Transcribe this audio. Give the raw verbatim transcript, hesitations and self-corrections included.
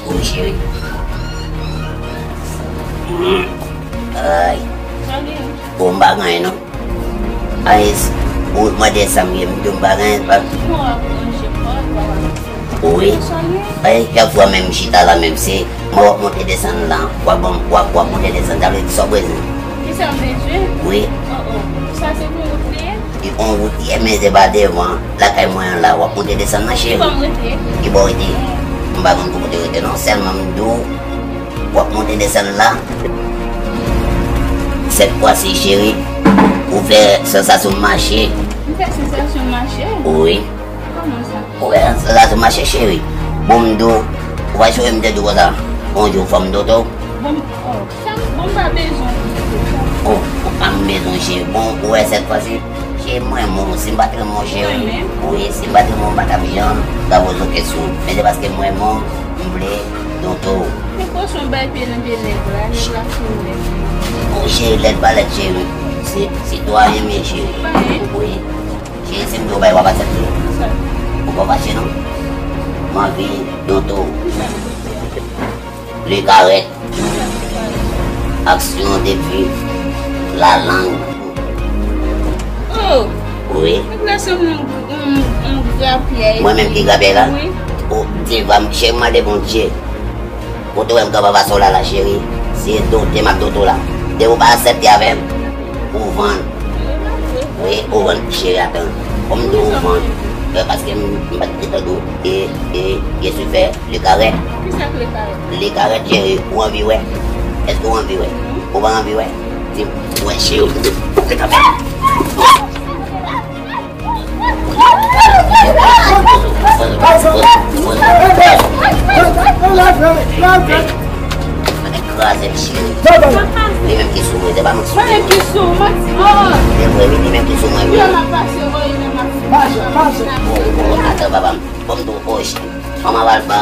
Wi, cheri. Hmm. Ay. Sa gen? Bon, m pa gen anyen, non. Ay, s-, ou mande sa m ye, m di w m pa gen anyen, pa. Wi. Ay, chak fwa menm chita la, menm se, mwen w ap monte desann la, w ap ban m, w ap, w ap monte desann, sa vle di sa w bezwen. Kisa m bezwen? Wi. Oh, oh. Sa se pou wout li ye? Li on wout li ye, men se pa devan lakay mwen an la, w ap monte desann nan, cheri. Ki bò m rete? Ki bò w rete? M pa konn pou kote w rete non, sèlman m di w, w ap monte desann la. Sèt fwa si, cheri, ou fè sansasyon mache. M fè sansasyon mache? Wi. Kòman sa? Ou wè, sa, sa mache, cheri. Bon, m di w, ou pa cheri, m te di w konsa. On jou, fò m doto. Bon, oh, sa, bon, m pa bezwen. Oh, ou pa m bezwen, cheri. Bon, ou wè, sèt fwa si, cheri, m renmen w. Si m pa t renmen w, cheri. Ou renmen? Wi, si m pa t renmen w, m pa t ap janm ta poze w kesyon. Men se paske m renmen w, m vle doto w. Men kòchon bay pye nan pye nèg la, nèg la fou nèg. Oh, cheri, lèd pa lèd, cheri. Se, se twa renmen, cheri. Pa renmen? Wi. Cheri, si m di w bay, w ap aksepte. Ou pa fache non. M anvi doto w. Le Carré. Action de vue. La langue. Oh! Wi. Nèg la sanble yon, yon, yon grapyay. Mwen menm ki grapyay la? Wi. Oh, Diva, cheri, m mande Bondye. Kote w wè m kapab aswè w la la, cheri? Se dote m ap dote w la. Depi w pa aksepte avè m, ou vann. Wi, ou vann, cheri, atann. Kòm di ou vann, e, paske m, m pa t gentan di w, e, e, je suis fait, le Carré. Kisa k le Carré? Le Carré, cheri, ou anvi wè? Èske ou anvi wè? Ou pa anvi wè? Di m, wè, cheri. Kraze m, cheri. Li menm ki sou mwen, se pa manti. Mwen menm ki sou, manti. Oh! Se vre, wi, li menm ki sou mwen, wi. Yo, m ap pase, oh, yo, m ap pase. Bon, bon, atann, papa m. Bon, m tou, oh, cheri. Manman Valpa.